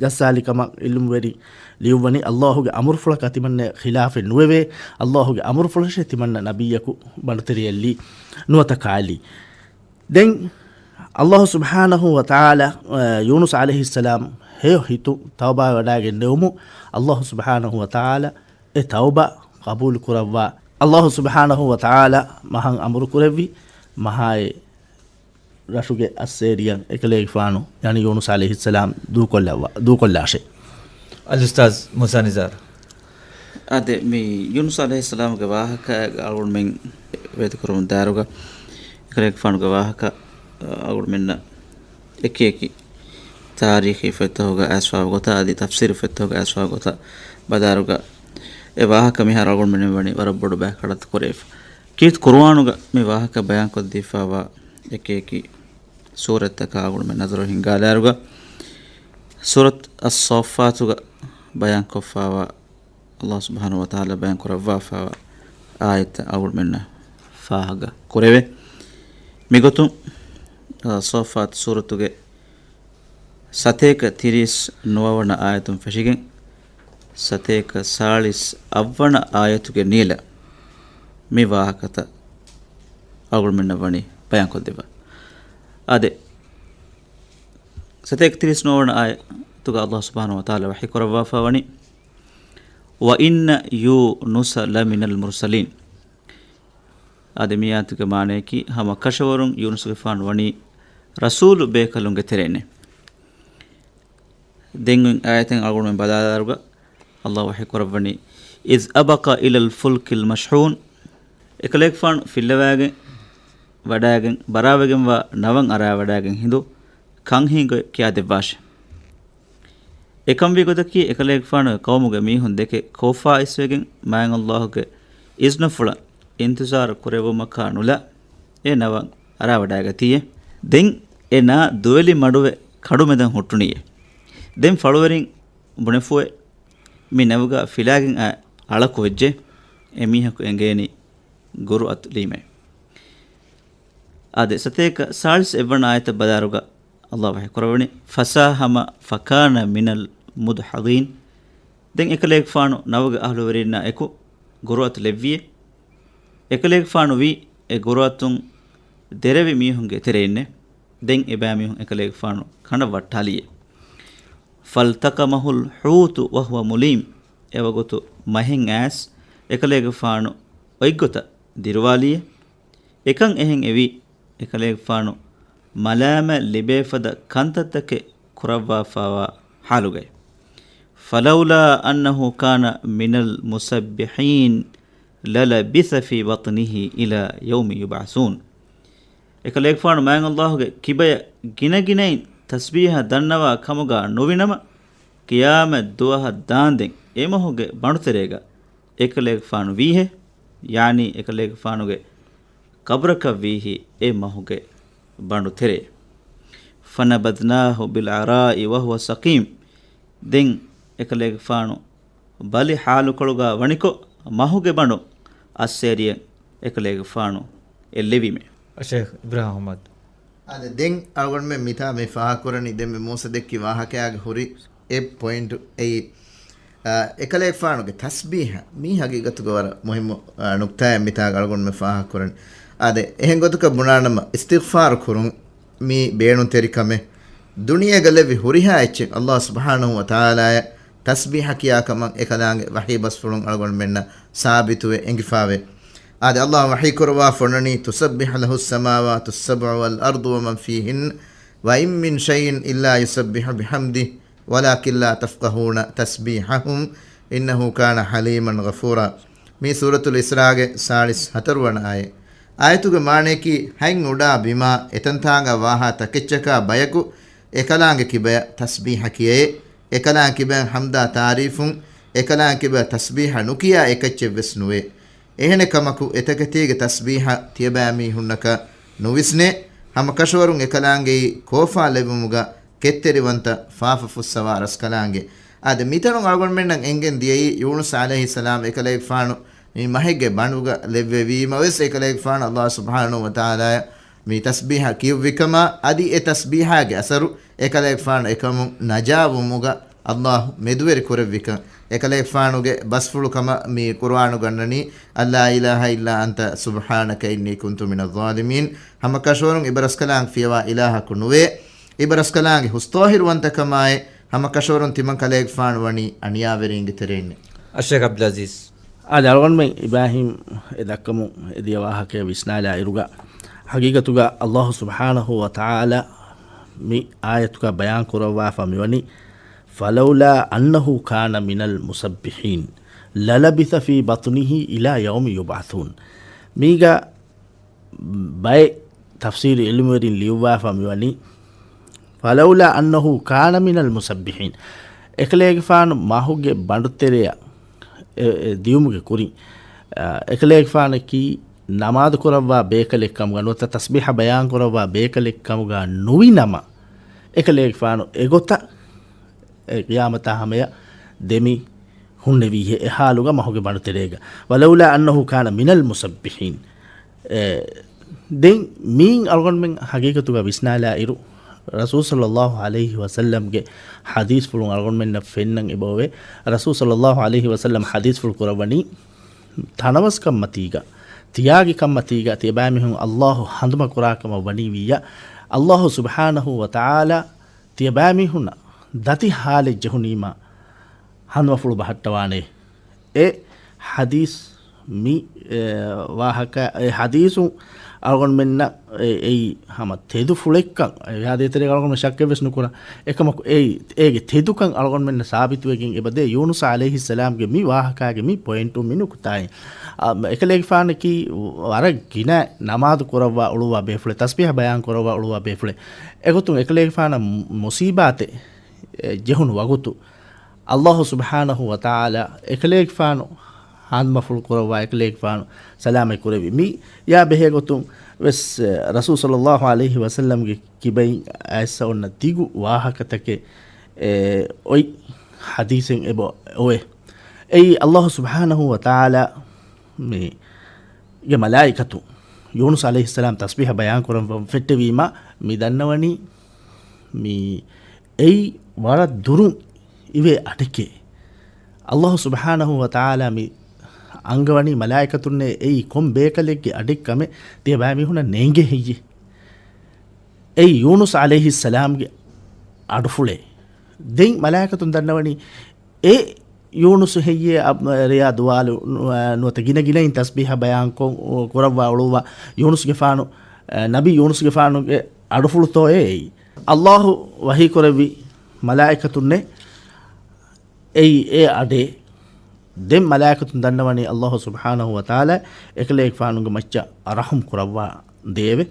ޖައްސާލި ކަމަށް ޢިލްމުވެރިން ލިޔުއްވަނީ އައްލާހުގެ އަމުރުފުޅަކާ ތިމަންނަ ޚިލާފެއް ނުވެވޭ. އައްލާހުގެ އަމުރުފުޅަށޭ ތިމަންނަ ނަބިއްޔަކު ބަނޑުތެރެއަށްލީ ނުވަތަ ކާލީ. ދެން އައްލާހު ސުބްޙާނަހު ވަތަޢާލާ، އަ، ޔޫނުސް ޢަލައިހިއްސަލާމް ހެޔޮ ހިތުން ތައުބާވެވަޑައިގެން ނެވުމުން އައްލާހު ސުބްޙާނަހު ވަތަޢާލާ އެ ތައުބާ ޤަބޫލު ކުރައްވާ. އައްލާހު ސުބްޙާނަހު ވަތަޢާލާ މަހަށް އަމުރު ކުރެއްވި މަހާއި ރަށުގެ އައްސޭރިއަށް އެކަލޭގެފާނު، ޔަޢުނީ ޔޫނުސް ޢަލައިހިއްސަލާމް ދޫކޮށްލައްވާ-، ދޫކޮށްލާށޭ. އަލްއުސްތާޛް މޫސާ ނިޒާރު. އާދެ، މި ޔޫނުސް ޢަލައިހިއްސަލާމުގެ ވާހަކަ އަޅުގަނޑުމެން ވޭތުކުރަމުން ދާއިރުގަ އެކަލޭގެފާނުގެ ވާހަކަ އަޅުގަނޑުމެންނަށް އެކި އެކި ތާރީޚީ ފޮތްތަކުގަ އައިސްފާވާ ގޮތާ އަދި ތަފްސީރު ފޮތްތަކުގަ އައިސްފާވާ ގޮތަށް ބަލާއިރުގަ އެ ވާހަކަ މިހާރު އަޅުގަނޑުމެން ވަނީ ވަރަށް ބޮޑު ބައެއް ކަނޑައަތު ކުރެވިފަ. ކީރިތި ޤުރުއާނުގަ މި ވާހަކަ ބަޔާންކޮށްދީފާވާ އެކި އެކި ސޫރަތްތަކާ އަޅުގަނޑުމެން ނަޒަރު ހިންގާލާއިރުގަ، ސޫރަތު އައްޞާއްފާތުގަ ބަޔާންކޮށްފާވާ އައްލާހު ސުބްޙާނަހު ވަތަޢާލާ ބަޔާންކުރައްވާފާވާ އާޔަތްތައް އަޅުގަނޑުމެންނަށް ފާހަގަ ކުރެވޭ. މިގޮތުން، އައްޞާއްފާތު ސޫރަތުގެ ސަތޭކަ ތިރީސް ނުވަވަނަ އާޔަތުން ފެށިގެން، ސަތޭކަ ސާޅީސް އަށްވަނަ އާޔަތުގެ ނީލަށް މި ވާހަކަތައް އަޅުގަނޑުމެންނަށް ވަނީ ބަޔާންކޮށްދެއްވާ. އާދެ، ސަތޭކަ ތިރީސް ނުވަވަނަ އާޔަތުގަ އައްލާހު ސުބްޙާނަހު ވަތަޢާލާ ވަޙީ ކުރައްވާފާ ވަނީ، وَإِنَّ يُونُسَ لَمِنَ الْمُرْسَلِينَ. އާދެ، މި އާޔަތުގެ މާނަޔަކީ، ހަމަ ކަށަވަރުން ޔޫނުސްގެފާނު ވަނީ ރަސޫލު ބޭކަލުންގެ ތެރެއިންނޭ. ދެން އޮތް އާޔަތެއް އަޅުގަނޑުމެން ބަލާލާއިރުގަ، އައްލާހު ވަޙީ ކުރައްވަނީ، إِذْ أَبَقَ إِلَى الْفُلْكِ الْمَشْحُونِ. އެކަލޭގެފާނު ފިއްލަވައިގެން ވަޑައިގެން، ބަރާވެގެންވާ ނަވަން އަރާވަޑައިގެން ހިނދު ކަން ހިނގައި ކިޔާދެއްވާށޭ. އެކަންވީ ގޮތަކީ، އެކަލޭގެފާނުގެ ޤައުމުގެ މީހުން ދެކެ ކޯފާ އިސްވެގެން، މާތް އައްލާހުގެ އިޒްނަފުޅަށް އިންތިޒާރު ކުރެއްވުމަކާ ނުލާ، އެ ނަވަން އަރާވަޑައިގަތީއޭ. ދެން އެ ނާ ދުވެލި މަޑުވެ ކަޑުމެދަން ހުއްޓުނީއޭ. ދެން ފަޅުވެރިން ބުނެފުއޭ، މި ނަވުގަ ފިލާގެން އައި އަޅަކު ވެއްޖެ، އެ މީހަކު އެނގޭނީ ގުރުއަތު ލީމައޭ. އާދެ، ސަތޭކަ ސާޅީސް އެއްވަނަ އާޔަތަށް ބަލާއިރުގަ އައްލާހު ވަޙީ ކުރައްވަނީ، فَسَاهَمَ فَكَانَ مِنَ الْمُدْحَضِينَ. ދެން އެކަލޭގެފާނު ނަވުގެ އަހުލުވެރިންނާ އެކު ގުރުއަތު ލެއްވިއޭ. އެކަލޭގެފާނު ވީ އެ ގުރުއަތުން ދެރަވި މީހުންގެ ތެރެއިންނޭ. ދެން އެބައިމީހުން އެކަލޭގެފާނު ކަނޑަށް ވައްޓާލީއޭ. فَالْتَقَمَهُ الْحُوتُ وَهُوَ مُلِيمٌ. އެވަގުތު މަހެއް އައިސް އެކަލޭގެފާނު އޮތްގޮތަށް ދިރުވާލީއޭ. އެކަން އެހެން އެވީ، އެކަލޭގެފާނު މަލާމަތް ލިބޭފަދަ ކަންތައްތަކެއް ކުރައްވާފައިވާ ޙާލުގައި. فلولا أنه كان من المسبحين للبث في بطنه إلى يوم يبعثون. އެކަލޭގެފާނު މާތް ﷲ ގެ ކިބަޔަށް ގިނަގިނައިން ތަސްބީޙަ ދަންނަވާ ކަމުގަ ނުވިނަމަ، ޤިޔާމަތް ދުވަހަށް ދާންދެން އެ މަހުގެ ބަނޑުތެރޭގަ އެކަލޭގެފާނު ވީހޭ، ޔާނީ އެކަލޭގެފާނުގެ ޤަބްރަކަށް ވީހީ އެ މަހުގެ ބަނޑު ތެރޭ. فنبذناه بالعراء وهو سقيم. ދެން އެކަލޭގެފާނު ބަލި ޙާލުކޮޅުގަ ވަނިކޮށް، މަހުގެ ބަނޑު އައްސޭރިއަށް އެކަލޭގެފާނު އެއްލެވީމޭ. ޝޭޚް އިބްރާހިމް އަޙްމަދު. އާދެ، ދެން އަޅުގަނޑުމެން މިތާ މި ފާހަގަކުރަނީ، ދެން މި މޫސަ ދެއްކި ވާހަކައިގެ ހުރި އެއް ޕޮއިންޓު އެއީ، އާ، އެކަލޭގެފާނުގެ ތަސްބީޙަ. މީ ހަގީގަތުގަ ވަރަށް މުހިއްމު، އާ، ނުކްތާއެއް މިތާގަ އަޅުގަނޑުމެން ފާހަގަކުރަނީ. އާދެ، އެހެން ގޮތަކަށް ބުނާނަމަ، އިސްތިޣްފާރު ކުރުން މީ ބޭނުންތެރި ކަމެއް. ދުނިޔޭގަ ލެއްވި ހުރިހާ އެއްޗެއް ﷲ ސުބްޙާނަހޫ ވަތަޢާލާއަށް ތަސްބީޙަ ކިޔާ ކަމަށް އެކަލާނގެ ވަޙީ ބަސްފުޅުން އަޅުގަނޑުމެންނަށް ސާބިތުވެ އެނގިފައިވޭ. އާދެ، ﷲ ވަޙީ ކުރައްވާ ފޮންނަނީ، تسبح له السماوات السبع والأرض ومن فيهن وإن من شيء إلا يسبح بحمده ولكن لا تفقهون تسبيحهم إنه كان حليما غفورا. މީ ސޫރަތުލް އިސްރާގެ ސާޅީސް ހަތަރު ވަނަ އާޔަތް. އާޔަތުގެ މާނަޔަކީ، ހަތް އުޑާ ބިމާ އެތަންތާނގަ ވާހާ ތަކެއްޗަކާ ބަޔަކު އެކަލާނގެ ކިބަޔަށް ތަސްބީޙަ ކިޔައޭ. އެކަލާނގެ ކިބަޔަށް ޙަމްދާ ތާރީފުން، އެކަލާނގެ ކިބަޔަށް ތަސްބީޙަ ނުކިޔާ އެކައްޗެއްވެސް ނުވޭ. އެހެނެއް ކަމަކު، އެތަކެތީގެ ތަސްބީޙަ ތިޔަބައިމީހުންނަކަށް ނުވިސްނޭ. ހަމަ ކަށަވަރުން އެކަލާނގެއީ ކޯފާ ލެއްވުމުގަ ކެތްތެރިވަންތަ ފާފަ ފުއްސަވާ ރަސްކަލާނގެ. އާދެ، މިތަނުން އަޅުގަނޑުމެންނަށް އެނގެން ދިޔައީ، ޔޫނުސް ޢަލައިހިއްސަލާމް އެކަލޭގެފާނު މި މަހެއްގެ ބަނޑުގަ ލެއްވެވީމަވެސް، އެކަލޭގެފާނު ﷲ ސުބްޙާނަހޫ ވަތަޢާލާއަށް މި ތަސްބީޙަ ކިޔުއްވިކަމާ، އަދި އެ ތަސްބީޙާގެ އަސަރު އެކަލޭގެފާނު އެކަމުން ނަޖާވުމުގަ ﷲ މެދުވެރި ކުރެއްވިކަން. އެކަލޭގެފާނުގެ ބަސްފުޅު ކަމަށް މި ޤުރުއާނު ގަންނަނީ، ألا إله إلا أنت سبحانك إني كنت من الظالمين. ހަމަ ކަށަވަރުން އިބަރަސްކަލާނގެ ފިޔަވާ އިލާހަކު ނުވޭ. އިބަރަސްކަލާނގެ ހުސްޠާހިރުވަންތަކަމާއި، ހަމަ ކަށަވަރުން ތިމަން ކަލޭގެފާނު ވަނީ އަނިޔާވެރީންގެ ތެރެއިންނޭ. އައްޝޭޚް ޢަބްދުލް ޢަޒީޒް. އާދެ، އަޅުގަނޑުމެން އިބްރާހީމް އެ ދައްކަމުން އެ ދިޔަ ވާހަކަޔަށް ވިސްނާލާ އިރުގަ، ޙަޤީޤަތުގަ ﷲ ސުބްޙާނަހޫ ވަތަޢާލާ މި އާޔަތުގަ ބަޔާން ކުރައްވާފަ މިވަނީ، فلولا أنه كان من المسبحين للبث في بطنه إلى يوم يبعثون. މީގަ ބައެއް ތަފްސީރު ޢިލްމުވެރިން ލިޔުއްވާފަ މިވަނީ، فلولا أنه كان من المسبحين. އެކަލޭގެފާނު މަހުގެ ބަނޑުތެރެއަށް އެ، އެ، ދިޔުމުގެ ކުރިން، އަ، އެކަލޭގެފާނަކީ ނަމާދު ކުރައްވާ ބޭކަލެއް ކަމުގަ ނުވަތަ ތަސްބީޙަ ބަޔާން ކުރައްވާ ބޭކަލެއް ކަމުގަ ނުވި ނަމަ، އެކަލޭގެފާނު އެގޮތަށް އެ ޤިޔާމަތާ ހަމަޔަށް ދެމި ހުންނެވީހޭ އެ ޙާލުގަ މަހުގެ ބަނޑުތެރޭގަ. ولولا أنه كان من المسبحين. އެ، ދެން މީން އަޅުގަނޑުމެން ޙަޤީޤަތުގަ ވިސްނާލާ އިރު، ރަސޫލު ޞައްލައްލާހު ޢަލައިހި ވަސައްލަމްގެ ޙަދީޘްފުޅުން އަޅުގަނޑުމެންނަށް ފެންނަން އެބައޮވޭ. ރަސޫލު ޞައްލައްލާހު ޢަލައިހި ވަސައްލަމް ޙަދީޘްފުޅު ކުރައްވަނީ، ތަނަވަސްކަންމަތީގަ، ތިޔާގި ކަންމަތީގަ ތިޔަބައިމީހުން ﷲ ހަނދުމަ ކުރާ ކަމަށް ވަނީވިއްޔާ، ﷲ ސުބްޙާނަހޫ ވަތަޢާލާ ތިޔަބައިމީހުންނަށް ދަތި ޙާލެއް ޖެހުނީމާ، ހަނދުމަފުޅު ބަހައްޓަވާނެ. އެ ޙަދީޘް މި، އެ، ވާހަކަ، އެ ޙަދީޘު އަޅުގަނޑުމެންނަށް އެ، އެއީ ހަމަ ތެދު ފުޅެއްކަން، އެ އާދޭތެރޭގަ އަޅުގަނޑުމެން ޝައްކެއްވެސް ނުކުރާ. އެކަމަކު އެއީ، އޭގެ ތެދުކަން އަޅުގަނޑުމެންނަށް ސާބިތުވެގެން އެބަދޭ ޔޫނުސް ޢަލައިހިއްސަލާމްގެ މި ވާހަކާގެ މި ޕޮއިންޓު މި ނުކުތާއިން. އާ، އެކަލޭގެފާނަކީ ވަރަށް ގިނަ ނަމާދު ކުރައްވާ އުޅުއްވާ ބޭފުޅެއް، ތަސްބީޙަ ބަޔާން ކުރައްވާ އުޅުއްވާ ބޭފުޅެއް. އެގޮތުން އެކަލޭގެފާނަށް މު-، މުޞީބާތެއް، އެ، ޖެހުނު ވަގުތު، ﷲ ސުބްޙާނަހޫ ވަތަޢާލާ އެކަލޭގެފާނު ހަނދުމަފުޅު ކުރައްވާ، އެކަލޭގެފާނު ސަލާމަތް ކުރެއްވި. މި ޔާ ބެހޭ ގޮތުން ވެސް، އެ، ރަސޫލު ޞައްލައްލާހު ޢަލައިހި ވަސައްލަމްގެ ކިބައިން އައިއްސަ އޮންނަ ދިގު ވާހަކަތަކެއް، އެ، އޮތް ޙަދީޘެއް އެބަ އޮވޭ. އެއީ ﷲ ސުބްޙާނަހޫ ވަތަޢާލާ މި ގެ މަލާއިކަތު ޔޫނުސް ޢަލައިހިއްސަލާމް ތަސްބީޙަ ބަޔާން ކުރަން ފެއްޓެވީމަ، މި ދަންނަވަނީ މި އެއީ ވަރަށް ދުރުން އިވޭ އަޑެކޭ. ﷲ ސުބްޙާނަހޫ ވަތަޢާލާ މި އަންގަވަނީ މަލާއިކަތުންނޭ އެއީ ކޮން ބޭކަލެއްގެ އަޑެއް ކަމެއް ތިޔަބައިމީހުނަށް ނޭނގޭ ހެއްޔޭ؟ އެއީ ޔޫނުސް ޢަލައިހިއްސަލާމްގެ އަޑުފުޅޭ. ދެން މަލާއިކަތުން ދަންނަވަނީ އެ ޔޫނުސް ހެއްޔޭ އަ-، ރެޔާ ދުވާލު ނު-، ނުވަތަ ގިނަ ގިނައިން ތަސްބީޙަ ބަޔާންކޮށް ކުރައްވާ އުޅުއްވާ ޔޫނުސްގެފާނު، އަ، ނަބީ ޔޫނުސްގެފާނުގެ އަޑުފުޅުތޯއޭ އެއީ؟ އައްލާހު ވަޙީ ކުރެއްވި މަލާއިކަތުންނޭ އެއީ އެ އަޑޭ. ދެން މަލާއިކަތުން ދަންނަވަނީ އައްލާހު ސުބްޙާނަހު ވަތަޢާލާ އެކަލޭގެފާނުގެ މައްޗަށް ރަޙުމް ކުރައްވާ ދޭވެ.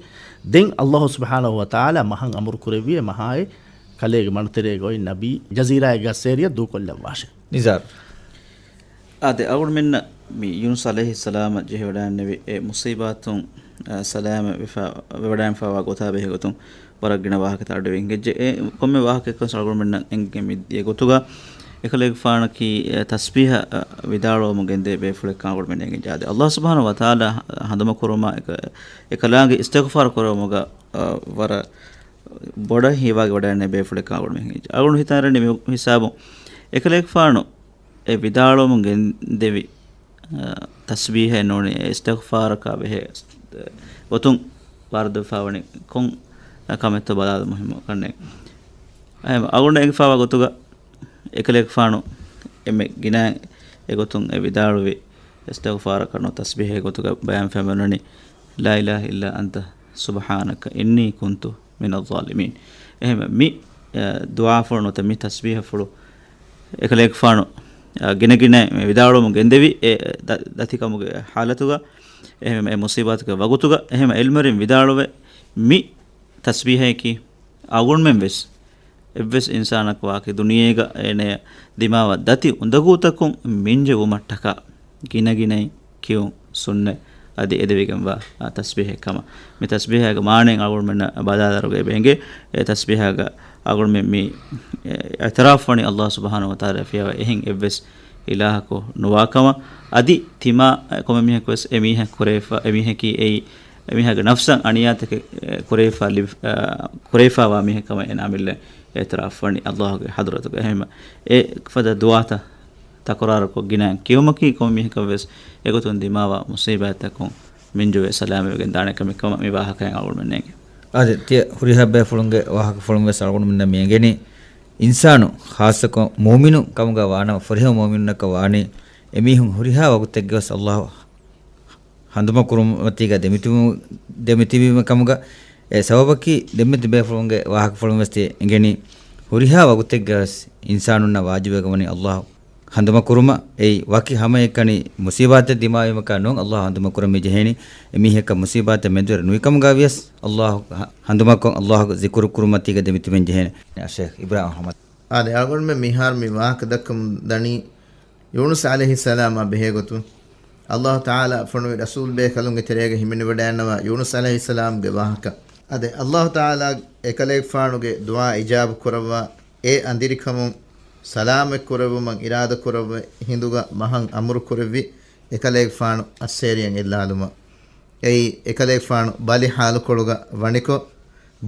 ދެން އައްލާހު ސުބްޙާނަހު ވަތަޢާލާ މަހަށް އަމުރު ކުރެއްވިއޭ މަހާއޭ ކަލޭގެ މަނުތެރޭގަ އޮތް ނަބީ ޖަޒީރާއެއްގަ އައްސޭރިއަށް ދޫކޮށްލައްވާށޭ. ނިޒާރު. އާދެ، އަޅުގަނޑުމެންނަށް މި ޔޫނުސް ޢަލައިހިއްސަލާމަށް ޖެހިވަޑައިގެންނެވި އެ މުޞީބާތުން، އަ، ސަލާމަތް ވެފަ، ވެވަޑައިގެންފަވާ ގޮތާ ބެހޭ ގޮތުން ވަރަށް ގިނަ ވާހަކަތައް އަޑުއިވި ހިނގައްޖެ. އެ ކޮންމެ ވާހަކައެއްކަން އަޅުގަނޑުމެންނަށް އެނގިގެން މި ދިޔަ ގޮތުގަ އެކަލޭގެފާނަކީ، އެ، ތަސްބީހަ، އަ، ވިދާޅުވަމުން ގެންދޭ ބޭފުޅެއްކަން އަޅުގަނޑުމެން އެނގިއްޖެ. އާދެ، އައްލާހު ސުބްޙާނަހު ވަތަޢާލާ ހަނދުމަކުރުމަށް އެކަ-، އެކަލާނގެ އިސްތިޣްފާރު ކުރެވުމުގަ، އަ، ވަރަށް ބޮޑަށް ހީވާގި ވަޑައިގެންނެވި ބޭފުޅެއްކަން އަޅުގަނޑުމެން އެނގިއްޖެ. އަޅުގަނޑު ހިތަށް އަރަނީ މި ހިސާބުން އެކަލޭގެފާނު އެ ވިދާޅުވަމުން ގެންދެވި، އަ، ތަސްބީހެއް ނޫނީ އިސްތިޣްފާރަކާ ބެހޭ ގޮތުން ވާރިދުވެފަ ވަނީ ކޮން ކަމެއްތޯ ބަލާލުމަށް މުހިއްމު ކަންނޭނގެ. އެހެން އަޅުގަނޑަށް އެނގިފަވާ ގޮތުގަ އެކަލޭގެފާނު އެންމެ ގިނައިން އެގޮތުން އެ ވިދާޅުވި އިސްތިޣްފާރަކަށް ނު ތަސްބީހެއް ގޮތުގަ ބަޔާން ފެންވަނީ، لا إله إلا أنت سبحانك إني كنت من الظالمين. އެހެން މި، އެ، ދުޢާފުޅު ނުވަތަ މި ތަސްބީހަފުޅު އެކަލޭގެފާނު، އަ، ގިނަގިނައިން މި ވިދާޅުވަމުން ގެންދެވި އެ ދަ-، ދަތިކަމުގެ ޙާލަތުގަ، އެހެން އެ މުޞީބާތުގެ ވަގުތުގަ، އެހެން ޢިލްމުވެރިން ވިދާޅުވެ މި ތަސްބީހަޔަކީ އަޅުގަނޑުމެން ވެސް އެއްވެސް އިންސާނަކު ވާކި ދުނިޔޭގަ އޭނަޔަށް ދިމާވާ ދަތި އުނދަގޫތަކުން މިންޖެވުމަށްޓަކާ ގިނަގިނައިން ކިޔުން ސުންނަތް އަދި އެދެވިގެންވާ، އާ، ތަސްބީހެއް ކަމަށް. މި ތަސްބީހާގެ މާނައިން އަޅުގަނޑުމެންނަށް ބަލާލާރުގަ އެބަ އެނގޭ. އެ ތަސްބީހާގަ އަޅުގަނޑުމެން މި، އެ، އިޢުތިރާފު ވަނީ އައްލާހު ސުބްޙާނަހު ވަތަޢާލާ ފިޔަވާ އެހެން އެއްވެސް އިލާހަކު ނުވާކަމަށް. އަދި ތިމާ، އެ، ކޮންމެ މީހަކު ވެސް އެ މީހަކު ކުރެވިފަ، އެ މީހަކީ އެއީ އެމީހާގެ ނަފްސަށް އަނިޔާތަކެއް، އެ، ކުރެވިފާ ލިބި-، އަ، ކުރެވިފާވާ މީހެއް ކަމަށް އޭނާ އަމިއްލަ އިޢުތިރާފު ވަނީ އައްލާހުގެ ޙަޟްރަތުގަ. އެހެންވީމަ އެ ފަދަ ދުޢާތައް ތަކުރާރުކޮށް ގިނައިން ކިޔުމަކީ ކޮންމެ މީހަކަށް ވެސް އެގޮތުން ދިމާވާ މުޞީބާތްތަކުން މިންޖުވެ ސަލާމަތްވެގެން ދާނެ ކަމެއް ކަމަށް މި ވާހަކައިން އަޅުގަނޑުމެން އެނގޭ. އާދެ، ތިޔަ ހުރިހާ ބޭފުޅުންގެ ވާހަކަފުޅުން ވެސް އަޅުގަނޑުމެންނަށް މި އެނގެނީ، އިންސާނު ޚާއްޞަކޮށް މުއުމިނު ކަމުގަ ވާނަމަ، ފުރިހަމަ މުއުމިނުންނަކަށް ވާނީ އެމީހުން ހުރިހާ ވަގުތެއްގެ ވެސް އައްލާހު ހަނދުމަކުރުމަތީގަ ދެމިތިބު-، ދެމިތިބީމަ ކަމުގަ، އެ ސަބަބަކީ ދެންމެ ތިބޭފުޅުންގެ ވާހަކަފުޅުން ވެސް ތި އެނގެނީ، ހުރިހާ ވަގުތެއްގަ ވެސް އިންސާނުންނަށް ވާޖިބުވެގެންވަނީ އައްލާހު ހަނދުމަކުރުމަށް. އެއީ ވަކި ހަމައެއްކަނި މުޞީބާތެއް ދިމާވީމަކާ ނޫން، އައްލާހު ހަނދުމަކުރަން މި ޖެހޭނީ. އެމީހަކަށް މުޞީބާތެއް މެދުވެރި ނުވިކަމުގަ ވިޔަސް، އައްލާހު ހަ-، ހަނދުމަކޮށް އައްލާހުގެ ޒިކުރު ކުރުމަތީގަ ދެމިތިބެން ޖެހޭނެ. ޝޭޚް އިބްރާހިމް އަޙްމަދު. އާދެ، އަޅުގަނޑުމެން މިހާރު މި ވާހަކަ ދައްކަމުން ދަނީ، ޔޫނުސް ޢަލައިހިއްސަލާމާ ބެހޭގޮތުން، އައްލާހު ތަޢާލާ ފޮނުވި ރަސޫލް ބޭކަލުންގެ ތެރޭގަ ހިމެނިވަޑައިގަންނަވާ ޔޫނުސް ޢަލައިހިއްސަލާމްގެ ވާހަކަ. އާދެ، އައްލާހު ތަޢާލާ އެކަލޭގެފާނުގެ ދުޢާ އިޖާބަ ކުރައްވާ އެ އަނދިރިކަމުން ސަލާމަތް ކުރެއްވުމަށް އިރާދަ ކުރެއްވި ހިނދުގަ މަހަށް އަމުރު ކުރެއްވި އެކަލޭގެފާނު އައްސޭރިއަށް އެއްލާލުމަށް. އެއީ އެކަލޭގެފާނު ބަލި ޙާލުކޮޅުގަ ވަނިކޮށް،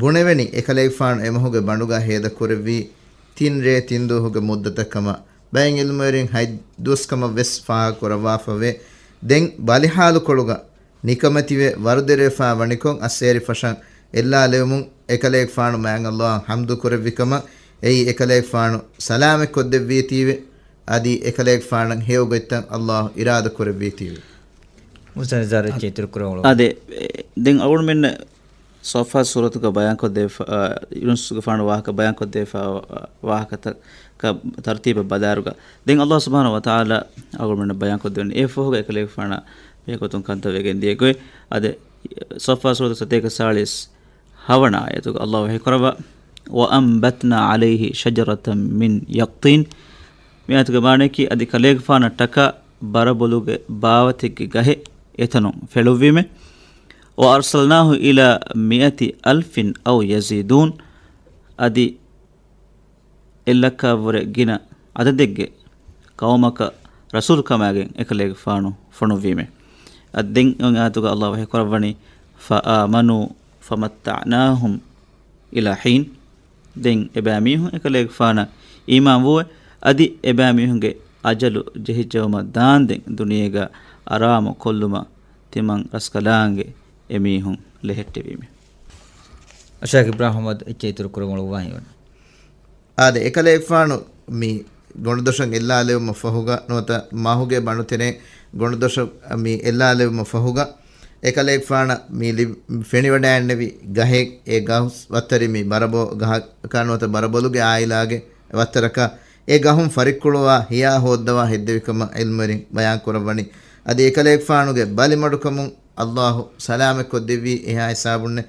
ބުނެވެނީ އެކަލޭގެފާނު އެމަހުގެ ބަނޑުގަ ހޭދަ ކުރެއްވީ ތިން ރޭ ތިން ދުވަހުގެ މުއްދަތަށް ކަމަށް. ބައެއް ޢިލްމުވެރިން ހަތް ދުވަސް ކަމަށް ވެސް ފާހަގަ ކުރައްވާފަވޭ. ދެން ބަލި ޙާލުކޮޅުގަ ނިކަމެތިވެ ވަރުދެރަވެފާ ވަނިކޮށް އައްސޭރި ފަށަން އެއްލާލެވުމުން އެކަލޭގެފާނު މާތް އައްލާހަށް ޙަމްދު ކުރެއްވި ކަމަށް. އެއީ އެކަލޭގެފާނު ސަލާމަތް ކޮށްދެއްވީތީވެ. އަދި އެކަލޭގެފާނަށް ހެޔޮ ގޮތްތައް އައްލާހު އިރާދަ ކުރެއްވީތީވެ. މުސްތަނިޒާރު އެއްޗެއް އިތުރު ކުރަން އުޅުން. އާދެ، އެ، ދެން އަޅުގަނޑުމެން ޞައްފާތް ސޫރަތުގަ ބަޔާންކޮށްދެވިފަ-، އާ، ޔޫނުސްގެފާނު ވާހަކަ ބަޔާންކޮށްދެވިފަ ވާހަކަތަކަށް ތަރުތީބަށް ބަލާއިރުގަ، ދެން އައްލާހު ސުބްޙާނަހު ވަތަޢާލާ އަޅުގަނޑުމެންނަށް ބަޔާންކޮށްދެވެނީ އެ ފަހުގަ އެކަލޭގެފާނާ ބެހޭގޮތުން ކަންތައް ވެގެން ދިޔަ ގޮތް. އާދެ، ޞައްފާތް ސޫރަތު ސަތޭކަ ސާޅީސް ހަވަނަ އާޔަތުގަ އައްލާހު ވަޙީކުރައްވާ، وَأَنبَتْنَا عَلَيْهِ شَجَرَةً مِّن يَقْطِينٍ. މި އާޔަތުގެ މާނަޔަކީ އަދި ކަލޭގެފާނަށްޓަކާ ބަރަބޮލުގެ ބާވަތެއްގެ ގަހެއް އެތަނުން ފެޅުއްވީމެ. وَأَرْسَلْنَاهُ إِلَىٰ مِائَةِ أَلْفٍ أَوْ يَزِيدُونَ. އަދި އެއްލައްކައަށްވުރެ ގިނަ އަދަދެއްގެ ޤައުމަކަށް ރަސޫލު ކަމާގެން އެކަލޭގެފާނު ފޮނުއްވީމެ. އަދި ދެން އޮތް އާޔަތުގަ އައްލާހު ވަޙީކުރައްވަނީ، فَآمَنُوا فَمَتَّعْنَاهُمْ إِلَىٰ حِينٍ. ދެން އެބައިމީހުން އެކަލޭގެފާނަށް އީމާންވުވެ، އަދި އެބައިމީހުންގެ އަޖަލު ޖެހިއްޖައުމަށް ދާންދެން ދުނިޔޭގަ އަރާމު ކޮށްލުމަށް ތިމަން ރަސްކަލާނގެ އެމީހުން ލެހެއްޓެވީމެ. އަޝާޤް އިބްރާހިމް އަޙްމަދު އެއްޗެއް އިތުރު ކުރަމުން އުޅުއްވާ ހީވަނީ. އާދެ، އެކަލޭގެފާނު މި ގޮނޑުދޮށަށް އެއްލާލެވުމަށް ފަހުގަ، ނުވަތަ މަހުގެ ބަނޑުތެރެއިން ގޮނޑުދޮށަށް މި އެއްލާލެވުމަށް ފަހުގަ، އެކަލޭގެފާނަށް މި ލި-، ފެނިވަޑައިންނެވި ގަހެއް، އެ ގަހުސް ވައްތަރި މި ބަރަބޯ ގަހަކާ ނުވަތަ ބަރަބޮލުގެ އާއިލާގެ ވައްތަރަކަށް އެ ގަހުން ފަރިއްކުޅުވާ ހިޔާ ހޯއްދަވާ ހެއްދެވިކަމަށް ޢިލްމުވެރިން ބަޔާން ކުރައްވަނީ. އަދި އެކަލޭގެފާނުގެ ބަލިމަޑުކަމުން ﷲ ސަލާމަތްކޮށްދެއްވީ އެހާ ހިސާބުންނެ.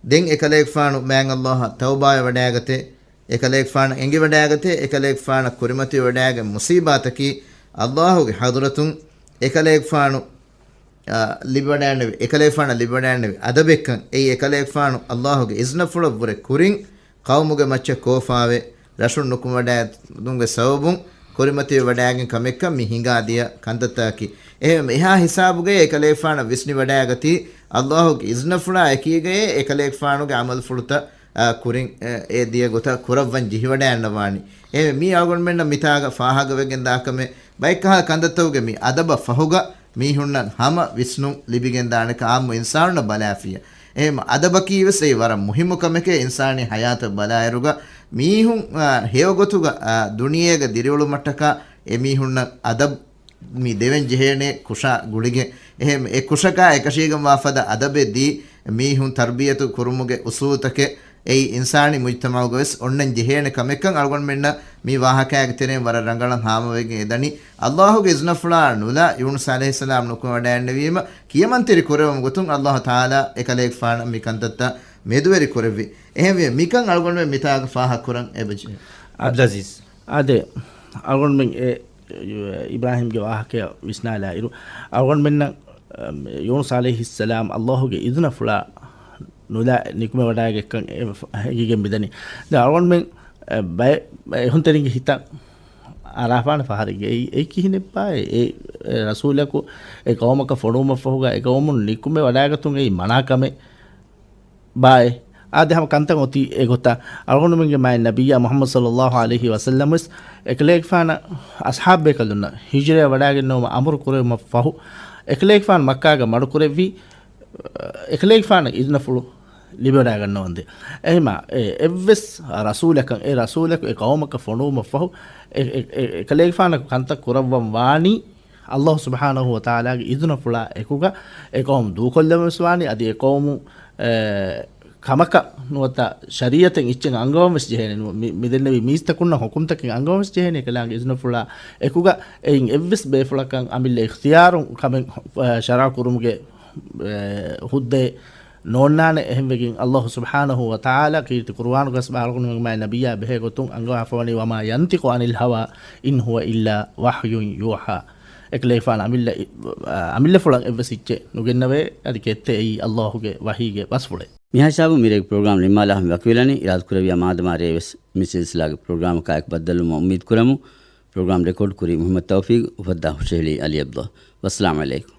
ދެން އެކަލޭގެފާނު މާތް ﷲ އަށް ތައުބާވެވަޑައިގަތޭ. އެކަލޭގެފާނަށް އެނގިވަޑައިގަތޭ. އެކަލޭގެފާނަށް ކުރިމަތިވެވަޑައިގަތް މުސީބާތަކީ ﷲގެ ޙަޟްރަތުން އެކަލޭގެފާނު އާ، ލިބިވަޑައިންނެވި، އެކަލޭގެފާނަށް ލިބިވަޑައިންނެވި އަދަބެއްކަން. އެއީ އެކަލޭގެފާނު ﷲގެ އިޒްނަފުޅަށްވުރެ ކުރިން ޤައުމުގެ މައްޗަށް ކޯފާވެ، ރަށުން ނުކުމެވަޑައިގަތުމުގެ ސަބަބުން ކުރިމަތިވެވަޑައިގެން ކަމެއްކަން މި ހިނގާދިޔަ ކަންތައްތަކަކީ. އެހެން އެހާ ހިސާބުގައި އެކަލޭގެފާނަށް ވިސްނިވަޑައިގަތީ ﷲގެ އިޒްނަފުޅާ އެކީގައޭ އެކަލޭގެފާނުގެ ޢަމަލުފުޅުތައް، އާ، ކުރިން، އެ، އެ ދިޔަ ގޮތަށް ކުރައްވަން ޖެހިވަޑައިންނަވާނީ. އެހެން މީ އަޅުގަނޑުމެންނަށް މިތާގަ ފާހަގަވެގެން ދާ ކަމެއް. ބައެއްކަހަލަ ކަންތައްތަކުގެ މި އަދަބަށް ފަހުގަ މީހުންނަށް ހަމަ ވިސްނުން ލިބިގެންދާނެކަން ޢާއްމު އިންސާނުންނަށް ބަލާފިޔަ. އެހެން އަދަބަކީވެސް އެއީ ވަރަށް މުހިއްމު ކަމެކޭ އިންސާނީ ޙަޔާތަށް ބަލާއިރުގަ މީހުން، އާ، ހެޔޮގޮތުގަ، އާ، ދުނިޔޭގަ ދިރިއުޅުމަށްޓަކާ އެ މީހުންނަށް އަދަބް މި ދެވެން ޖެހޭނެ ކުށާ ގުޅިގެން. އެހެން އެ ކުށަކާ އެކަށީގެންވާ ފަދަ އަދަބެއް ދީ މީހުން ތަރްބިޔަތު ކުރުމުގެ އުސޫލުތަކެއް އެއީ އިންސާނީ މުޖްތަމަޢުގަވެސް އޮންނަން ޖެހޭނެ ކަމެއްކަން އަޅުގަނޑުމެންނަށް މި ވާހަކައިގެ ތެރެއިން ވަރަށް ރަނގަޅަށް ހާމަވެގެން އެދަނީ. ﷲގެ އިޒްނަފުޅާ ނުލާ ޔޫނުސް ޢަލައިހިއްސަލާމް ނުކުމެވަޑައިންނެވީމަ ކިޔަމަންތެރި ކުރެވުމުގެ ގޮތުން ﷲ ތަޢާލާ އެކަލޭގެފާނަށް މި ކަންތައްތައް މެދުވެރި ކުރެއްވި. އެހެންވެ މިކަން އަޅުގަނޑުމެން މިތާގަ ފާހަގަކުރަން އެބަޖެހޭ. ޢަބްދުލްޢަޒީޒް. އާދެ، އަޅުގަނޑުމެން އެ، އިބްރާހީމްގެ ވާހަކަޔަށް ވިސްނާލާއިރު، އަޅުގަނޑުމެންނަށް، އަމް، ޔޫނުސް ޢަލައިހިއްސަލާމް ﷲގެ އިޒުނަފުޅާ ނުލާ ނިކުމެވަޑައިގެން އެ، ހެގިގެން މިދަނީ. ދެން އަޅުގަނޑުމެން، އެ، ބައެއް، އެހުންތެރިންގެ ހިތަށް އަރާފާނެ ފަހަރެއްގެ އެއީ، އެއީ ކިހިނެއްބާއޭ؟ އެ، އެ ރަސޫލަކު އެ ޤައުމަކަށް ފޮނުވުމަށްފަހުގަ އެ ޤައުމުން ނިކުމެވަޑައިގަތުން އެއީ މަނާ ކަމެއް. ބާއޭ. އާދެ، ހަމަ ކަންތައް އޮތީ އެގޮތަށް. އަޅުގަނޑުމެންގެ މާތް ނަބިއްޔާ މުޙައްމަދު ޞައްލައްލާހު ޢަލައިހި ވަސައްލަމް ވެސް އެކަލޭގެފާނަށް އަޞްޙާބުބޭކަލުންނަށް ހިޖުރަޔަށް ވަޑައިގެންނެވުމަށް އަމުރު ކުރެވުމަށް ފަހު، އެކަލޭގެފާނު މައްކާގަ މަޑުކުރެއްވީ، އެކަލޭގެފާނަށް އިޒުނަފުޅު ލިބިވަޑައިގަންނަވަންދެން. އެހެމާ، އެ އެއްވެސް ރަސޫލަކަށް، އެ ރަސޫލަކު އެ ޤައުމަކަށް ފޮނުވުމަށް ފަހު، އެ، އެ، އެ، އެކަލޭގެފާނަކު ކަންތައް ކުރައްވަން ވާނީ، ﷲ ސުބްޙާނަހޫ ވަތަޢާލާގެ އިޒުނަފުޅާ އެކުގަ އެ ޤައުމު ދޫކޮށްލަން ވެސް ވާނީ، އަދި އެ ޤައުމު، އެ، ކަމަކަށް ނުވަތަ ޝަރީޢަތެއް އެއްޗެއް އަންގަވަން ވެސް ޖެހޭނެ، ނު-، މި-، މި ދެންނެވި މީސްތަކުންނަށް ޙުކުމްތަކެއް އަންގަވަން ވެސް ޖެހޭނެ އެކަލާނގެ އިޒުނަފުޅާ އެކުގަ އެއިން އެއްވެސް ބޭފުޅަކަށް އަމިއްލަ އިޚްތިޔާރު ކަމެއް، އެ، ޝަރާ ކުރުމުގެ، އެ، ހުއްދައެއް ނޯންނާނެ. އެހެންވެގެން ﷲ ސުބްޙާނަހޫ ވަތަޢާލާ ކީރިތި ޤުރުއާނުގަސް ބާރުގަނޑުމެންގެ މާތް ނަބިއްޔާ ބެހޭ ގޮތުން އަންގަވާފަވަނީ، وما ينطق عن الهوى إن هو إلا وحي يوحى. އެކަލޭގެފާނު އަމިއްލަ، އަމިއްލަފުޅަށް އެއްވެސް އެއްޗެއް ނުގެންނަވޭ، އަދި ކެއްތެއް އެއީ ﷲގެ ވަޙީގެ ބަސްފުޅެއް. މިހާ ހިސާބުން މިރޭގެ ޕްރޮގްރާމް ނިންމާލާ ހަމަ ވަކިވެލަނީ. އިރާދަކުރެއްވިޔާ މާދަމާ ރޭވެސް މި ސިލްސިލާގެ ޕްރޮގްރާމަކާއެކު ބައްދަލުވުމަށް އުއްމީދު ކުރަމު. ޕްރޮގްރާމް ރެކޯޑް ކުރީ މުޙައްމަދު ތައުފީޤް، އުފައްދާ ހުށަހެޅީ ޢަލީ ޢަބްދުﷲ. ވައްސަލާމް ޢަލައިކުމް.